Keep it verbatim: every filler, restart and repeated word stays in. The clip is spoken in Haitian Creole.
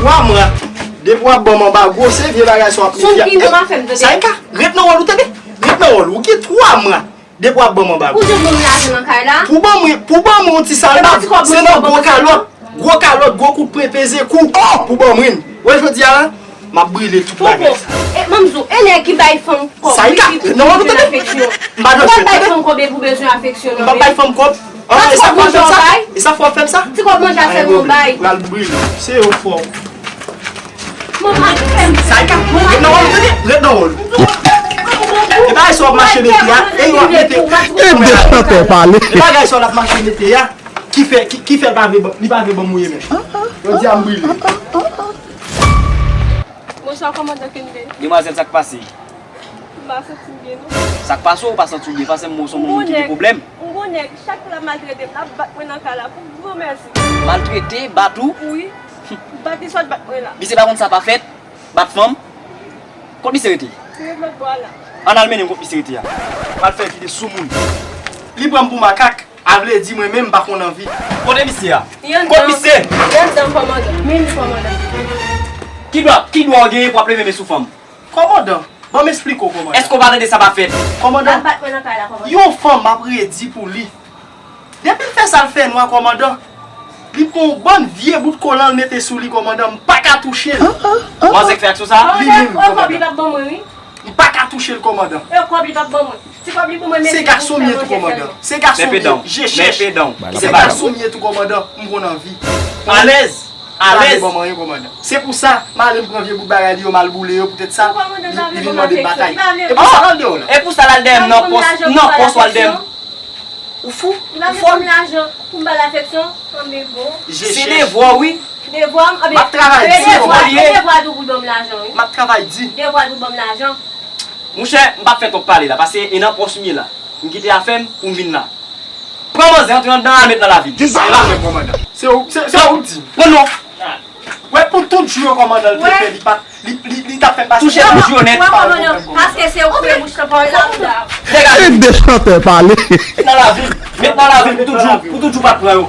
Twa mwa. Depi w ap ban m anba gwo, se vye bagay sa w ap mete a. Sa e ka. Ret nan wòl ou, tande. Ret nan wòl ou. Ou gen twa mwa. Depi w ap ban m anba gwo. Ou jwenn moun lajan nan kay la? Pou ban mwen, pou ban mwen yon ti salbab, se nan gwo kalòt. Gwo kalòt, gwo kout pwen peze kou. Pou ban mwen. Wè jodi a la, m ap brile tout bagay sa. E, manmzou, e nèg ki bay fanm kòb, sa e ka. Wi, ki, ki bezwen afeksyon. M pa nan fèt. Ou pa bay fanm kòb epi ou bezwen afeksyon, non. M pa bay fanm kòb. Ah, e sa fè w fè m sa? E sa fè w fè m sa? Ti kòb manje a sèlman w bay. Pral brile. Se yo fò. Manman, fè m sa. Sa e ka. Ret nan wòl ou, tande. Ret nan wòl ou. E bagay sa w ap mache mete a, e yo ap mete. E de chantè pale. E bagay sa w ap mache mete a, ki fè, ki, ki fè l pa vle ban, li pa vle ban m mouye men. Jodi a m brile. Bonswa, kòmandan Kenbe. Demwazèl, sa k pase? M pa santi m byen, non. Sa k pase w pa santi w byen? Pase m, ou se yon moun ki gen pwoblèm. M gon nèg, chak lè l ap maltrete m, l ap bat mwen nan kay la, pou granmèsi. Maltrete, bat ou? Wi. Bat li, sot bat mwen la. Misye pa konn sa pa fèt? Bat fanm? Kot misye rete? Li rete lòt bò a la. Ann al mennen m kot misye rete a. Pral fè vide sou moun. Li pran m pou makak. A vle di mwen menm m pa konn anvi. Kote misye a? Kot misye? Li anndan, kòmandan. Men li, kòmandan. Ki dwa, ki dwa w genyen pou w ap leve men sou fanm? Kòmandan, ban m esplike w, kòmandan. Èske w pa tande sa pa fèt? Kòmandan, yon fanm m ap redi pou li. Depi l fè sa l fè nwa, kòmandan. Li pran yon bann vye bout kolan l mete sou li, kòmandan. M pa ka touche l. Manzè k fè aksyon sa? Li menm, kòmandan. M pa ka touche l, kòmandan. E kòb li p ap ban mwen. Ti kòb li ban mwen, men se gason m ye tou, kòmandan. Se gason m ye, je chèch. Se gason m ye tou, kòmandan. M konn anvi. Alèz, alèz. Ban mwen anyen, kòmandan. Se pou sa, m ale m pran vye bout bagay li yo, m al boule yo, poutèt sa, li, li vin mande m batay. E pou sa l al deyò la. E pou sa l al dèyè m nan pòs, nan pòs w al dèyè m. Ou fou? Ou fòl? Pou m ba l afeksyon, anben bon. Se devwa w, wi. Devwa m, anben. M ap travay di, kòmandan. E devwa tou pou l ban m lajan, wi. M ap travay di. Devwa tou ban m lajan. Monchè, m p ap fè twòp pale la, paske e nan pòs m ye la. M kite afè m pou m vin la. Pran manzè, antre anndan, al met nan lavil. Kisa? Se pa mwen, kòmandan. Se ou, se, se ou k di. Pran non. Wè, pou tout jou yo, kòmandan, l te fè, li pa t, li, li, li t ap fè m pase. Touche tout jou yo nèt. Wè, kòmandan, paske se ou k fè bouch lan pale la, ou la. Degaje. E de chantè pale. Met nan lavil. Met nan lavil pou tout jou, pou tout jou pa t pran yo.